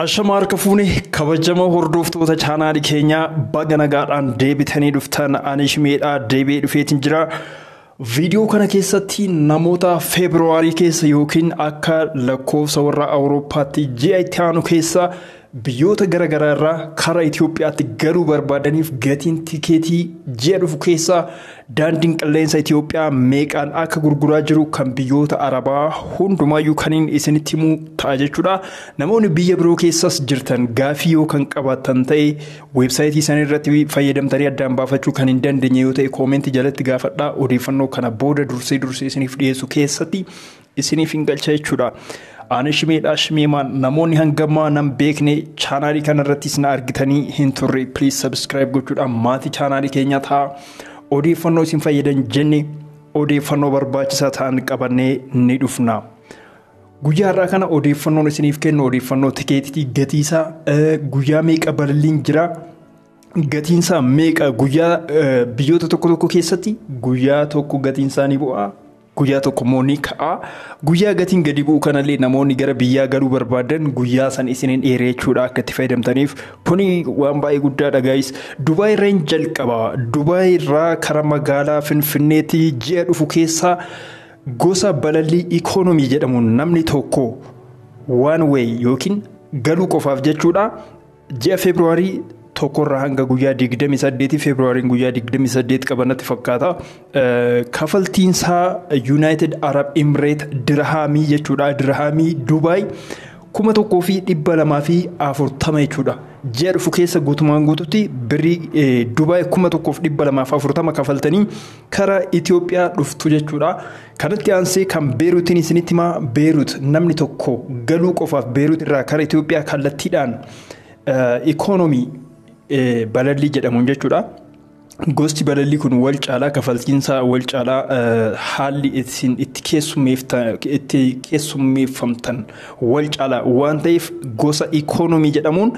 Ashama harka fuune, kabajamoo hordoftoota chaanaalii keenyaa, baga nagaadhaan deebitanii dhuftan. Ani Shimeedhaa, deebi'ee dhufeetiin jira. Viidiyoo kana keessatti namoota Feebruwaarii keessa yookiin akka lakkoofsa warra Awurooppaatti ji'a itti aanu keessa biyyoota garaagaraa irraa karaa Itoophiyaatti galuu barbaadaniif gatiin tikeetii ji'a dhufu keessa daandiin qilleensa Itoophiyaa meeqaan akka gurguraa jiru kan biyyoota Arabaa hundumaayyuu kaniin isinitti himuu ta'a jechuudha. Namoonni biyya biroo keessas jirtan gaafii yoo kan qabaattan ta'e, weebsaayitii isaanii irratti fayyadamtanii addaan baafachuu kan hin dandeenye yoo ta'e, koomentii jalatti gaafadhaa. Odeeffannoo kana booda dursee dursee isiniif dhiyeessu keessatti isiniif hin galcha jechuudha. Ani Shimeedhaa, Shimeemaan. Namoonni hangamaa nan beekne, chaanaalii kanarrattis na argitanii hin turre, please subscribe gochuudhaan maatii chaanaalii keenyaa ta'a. Odeeffannoo isin fayyadan jenne, odeeffannoo barbaachisaa ta'an qabannee ni dhufna. Guyyaa har'aa kana odeeffannoon isiniif kennu odeeffannoo tikeetii, gatiisaa, guyyaa meeqa balalliin jira, gatiinsaa meeqa, guyyaa biyyoota tokko tokko keessatti guyyaa tokko gatiinsaa ni bu'a, guyyaa tokko immoo ni ka'a. Guyyaa gatiin gadi bu'u kanallee namoonni gara biyyaa galuu barbaadan guyyaa san isiniin dheeree jechuudha, akka itti fayyadamtaniif. Kuni waan baay'ee guddaadha, guys. Dubaay irraa hin jalqaba. Dubaay irraa karaa magaalaa Finfinneetti ji'a dhufu keessa gosa balallii ikoonomii jedhamuun namni tokko one way yookiin galuu qofaaf jechuudha. Ji'a Feebruwaarii 1rraa hanga guyyaa 28, Feebruwaariin guyyaa 28 qabanatti fakkaata. Kafaltiinsaa United Arab Emirate Dirhaamii jechuudha. Dirhaamii Dubaay 1240 jechuudha. Ji'a dhufu keessa guutumaan guututti birrii Dubaay 1240 kafaltanii kara Itoophiyaa dhuftu jechuudha. Kanatti aansee kan Beeruutiin isinitti himaa. Beeruut namni tokko galuu qofaaf Beeruut irraa kara Itoophiyaa kallattiidhaan ikoonomii balallii jedhamuun jechuudha. Gosti balallii kun wal caalaa, kafaltiinsaa wal caalaa, haalli isin itti keessummeeffamtan wal caalaa waan ta'eef, gosa ikoonomii jedhamuun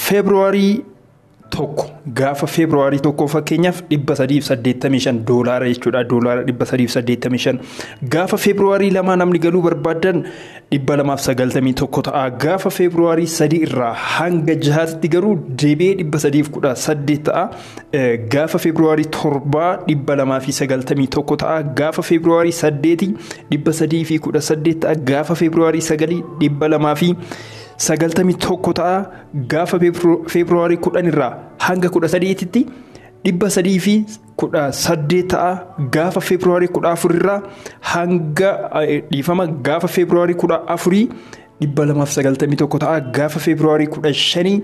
Feebruwaarii 1, gaafa Feebruwaarii 1 fakkeenyaaf 385 doolaara jechuudha. Doolaara 385. Gaafa Feebruwaarii 2 namni galuu barbaadan 291 ta'a. Gaafa Feebruwaarii 3 irraa hanga 6tti garuu deebi'ee 318 ta'a. Gaafa Feebruwaarii 7 291 ta'a. Gaafa Feebruwaarii 8 318 ta'a. Gaafa Feebruwaarii 9 291 ta'a. Gaafa Feebruwaarii 10 irraa hanga 13tti 318 ta'a. Gaafa Feebruwaarii 14 irraa hanga, dhiifama, gaafa Feebruwaarii 14 291 ta'a. Gaafa Feebruwaarii 15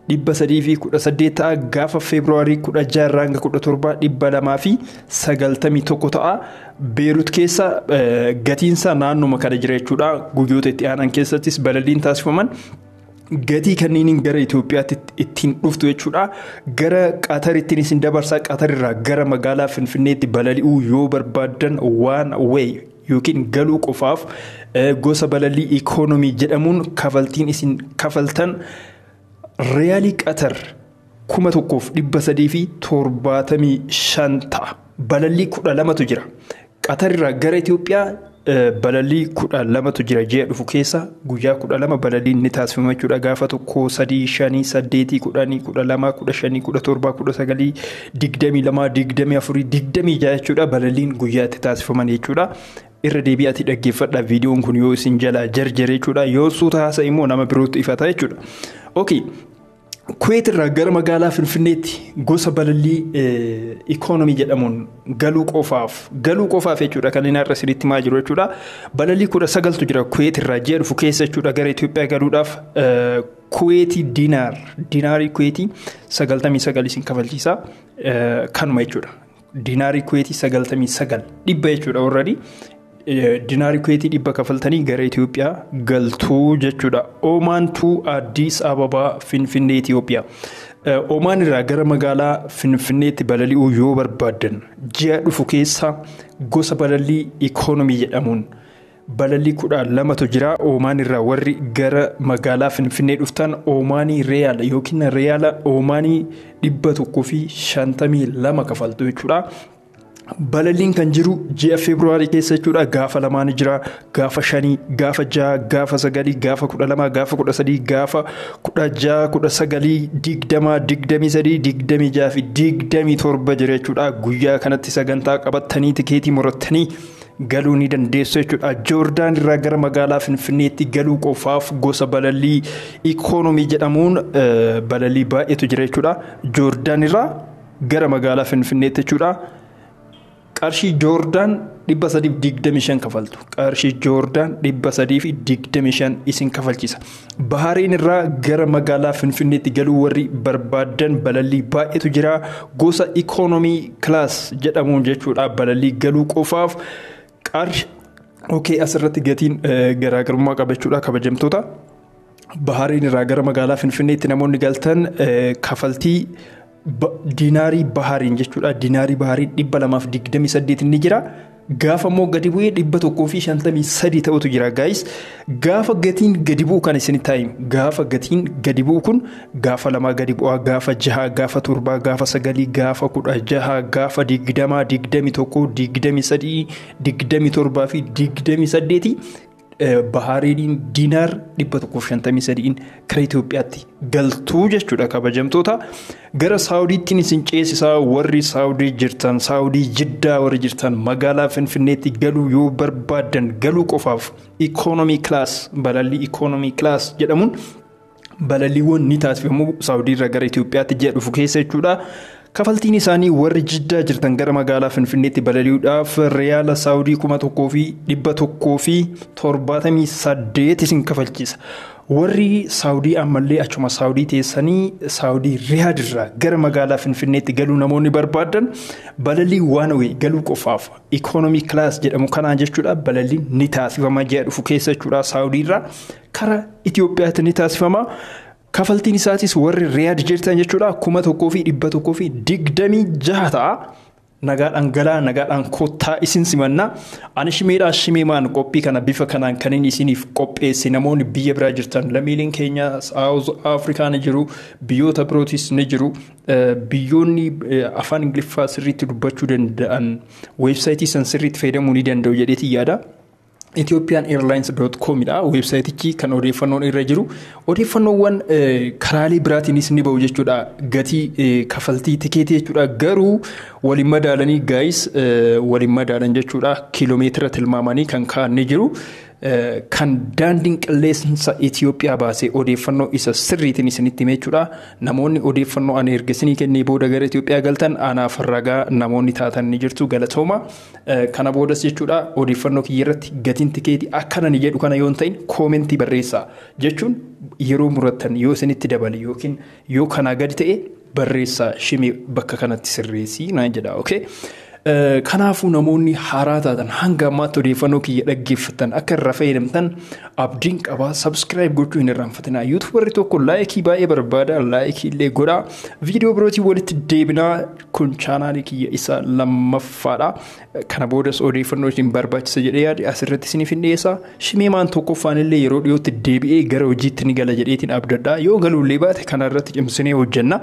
318 ta'a. Gaafa Feebruwaarii 16 irraa hanga 17 291 ta'a. Beerut keessa gatiinsaa naannuma kana jira jechuudha. Guyyoota itti aanan keessattis balalliin taasifaman gatii kanneeniin gara Itoophiyaatti ittiin dhuftu jechuudha. Gara Qatarittiin isin dabarsaa. Qatarirraa gara magaalaa Finfinneetti balali'uu yoo barbaaddan, one way yookiin galuu qofaaf gosa balallii ikoonomii jedhamuun kafaltiin isin kafaltan riyaalii Qatar 1375 ta'a. Balallii 12tu jira. Qatarirraa gara Itoophiyaa balallii 12tu jira. Ji'a dhufu keessa guyyaa 12 balalliin ni taasifama jechuudha. Gaafa 1, 3, 5, 8, 10, 12, 15, 17, 19, 22, 24, 26 jechuudha. Balalliin guyyaa itti taasifaman jechuudha. Irra deebi'atii dhaggeeffadha, viidiyoon kun yoo isin jalaa jarjare jechuudha. Yoo suuta haasa immoo nama birootti ifata jechuudha. Okay. Kuweet irraa gara magaalaa Finfinneetti gosa balallii ikoonomii jedhamuun galuu qofaaf jechuudha kan inni har'a isinitti himaa jiru jechuudha. Balallii 19tu jira Kuweet irraa ji'a dhufu keessa jechuudha gara Itoophiyaa galuudhaaf. Kuweetii diinaar, diinaarii Kuweetii 99 isin kafalchiisa kanuma jechuudha. Diinaarii Kuweetii 99, 100 jechuudha already. Dinaarii Kuweetii 100 kafaltanii gara Itoophiyaa galtuu jechuudha. Oomaan to Addis Ababaa, Finfinnee, Itoophiyaa. Oomaan irraa gara magaalaa Finfinneetti balali'uu yoo barbaaddan, ji'a dhufu keessa gosa balallii ikoonomii jedhamuun balallii 12tu jira. Oomaan irraa warri gara magaalaa Finfinnee dhuftan Oomaanii reyaala yookiin reyaala Oomaanii 152 kafaltu jechuudha. Balalliin kan jiru ji'a Feebruwaarii keessa jechuudha. Gaafa 2 jira, gaafa 5, gaafa 6, gaafa 9, gaafa 12, gaafa 13, gaafa 16, 19, 20, 23, 26 fi 27 jira jechuudha. Guyyaa kanatti sagantaa qabattanii tikeetii murattanii galuu ni dandeessu jechuudha. Joordaan irraa gara magaalaa Finfinneetti galuu qofaaf gosa balallii ikoonomii jedhamuun balallii baay'eetu jira jechuudha. Joordaan irraa gara magaalaa Finfinneetti jechuudha. Qarshii Joordaan 325 kafaltu. Qarshii Joordaan 325 isin kafalchisa. Bahariin irraa gara magaalaa Finfinneetti galuu warri barbaadan balallii baay'eetu jira. Gosa ikoonomii class jedhamuun jechuudha. Balallii galuu qofaaf qarshii. Okay, asirratti gatiin garaagarummaa qaba jechuudha kabajamtoota. Bahariin irraa gara magaalaa Finfinneetti namoonni galtan kafaltii dinaarii Bahariin jechuudha. Dinaarii Bahariin 228 ni jira. Gaafa immoo gadi bu'ee 153 ta'utu jira guys. Gaafa gatiin gadi bu'u kan isin taa'imu. Gaafa gatiin gadi bu'u kun gaafa 2 gadi bu'aa, gaafa 6, gaafa 7, gaafa 9, gaafa 16, gaafa 20, 21, 23, 27 fi 28 Bahariin diinaar 153 kara Itoophiyaatti galtuu jechuudha kabajamtoota. Gara Saawudiittiin isin ceesisaa. Warri Saawudii jirtan, Saawudii Jiddaa warri jirtan, magaalaa Finfinneetti galuu yoo barbaaddan galuu qofaaf economy class, balallii economy class jedhamuun balalliiwwan ni taasifamu Saawudii irraa gara Itoophiyaatti ji'a dhufu keessa jechuudha. Kafaltiin isaanii warri Jiddaa jirtan gara magaalaa Finfinneetti balali'uudhaaf riyaala Saawudii 1178 isin kafalchiisa. Warri Saawudii ammallee achuma Saawudii teessanii Saawudii Riyaad irraa gara magaalaa Finfinneetti galuu namoonni barbaadan balalii one way galuu qofaaf economy class jedhamu kanaan jechuudha balalliin ni taasifama ji'a dhufu keessa jechuudha. Saawudii irraa kara Itoophiyaatti ni taasifama. Kafaltiin isaatis warri Riyaad jirtan jechuudha 1126 ta'a. Nagaadhaan galaa, nagaadhaan kottaa, isin simannaa. Ani Shimeedhaa Shimeemaan qophii kana bifa kanaan kan inni isiniif qopheesse. Namoonni biyya biraa jirtan, lammiileen keenya South Afrikaa ni jiru, biyyoota birootis ni jiru. Biyyoonni afaan Ingiliffaa sirriitti dubbachuu danda'an weebsaayitii san sirriitti fayyadamuu ni danda'u jedheetii yaada. Ethiopianairlines.com dha weebsaayitichi kan odeeffannoon irra jiru. Odeeffannoowwan karaalee biraatiinis ni bahu jechuudha. Gatii kafaltii tikeetii jechuudha. Garuu waliin madaalanii guys, waliin madaalan jechuudha. Kiiloomeetira tilmaamanii kan kaa'an ni jiru. Kan daandiin qilleensa Itoophiyaa baasee odeeffannoo isa sirriitiin isinitti hime jechuudha. Namoonni odeeffannoo ani erga isinii kennee booda gara Itoophiyaa galtan anaaf ragaa namoonni taatan ni jirtu, galatooma. Kana boodas jechuudha odeeffannoo kiyya irratti gatiin tikeetii akkana ni jedhu kana yoo hin ta'in koomentii barreessaa jechuun yeroo murattan yoo isinitti dabale yookiin yoo kanaa gadi ta'e barreessaa, Shimee bakka kanatti sirreessii naan jedha. Okay. Kanaafuu namoonni haaraa taatan hanga ammaatti odeeffannoo kiyya dhaggeeffatan akka irraa fayyadamtan abdiin qabaa. Subscribe gochuu hin irraanfatinaa. Yuutuubarri tokko laayikii baay'ee barbaada, laayikii illee godhaa. Viidiyoo birootii walitti deebinaa. Kun chaanaalii kiyya isa lammaffaadha. Kana boodas odeeffannoo isin barbaachisa jedhee yaade asirratti isiniif hin dhiyeessa. Shimeemaan tokkoffaan illee yeroo dhiyootti deebi'ee gara hojiitti ni gala jedheetiin abdadha. Yoo galuullee baate kana irratti cimsinee hojjenna.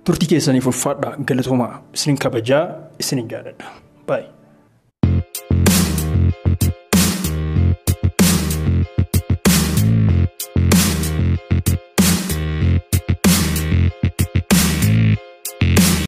Turtii keessaniif ulfaadha, galatoomaa, isinin kabajaa, isinin jaaladha. Baay'ee.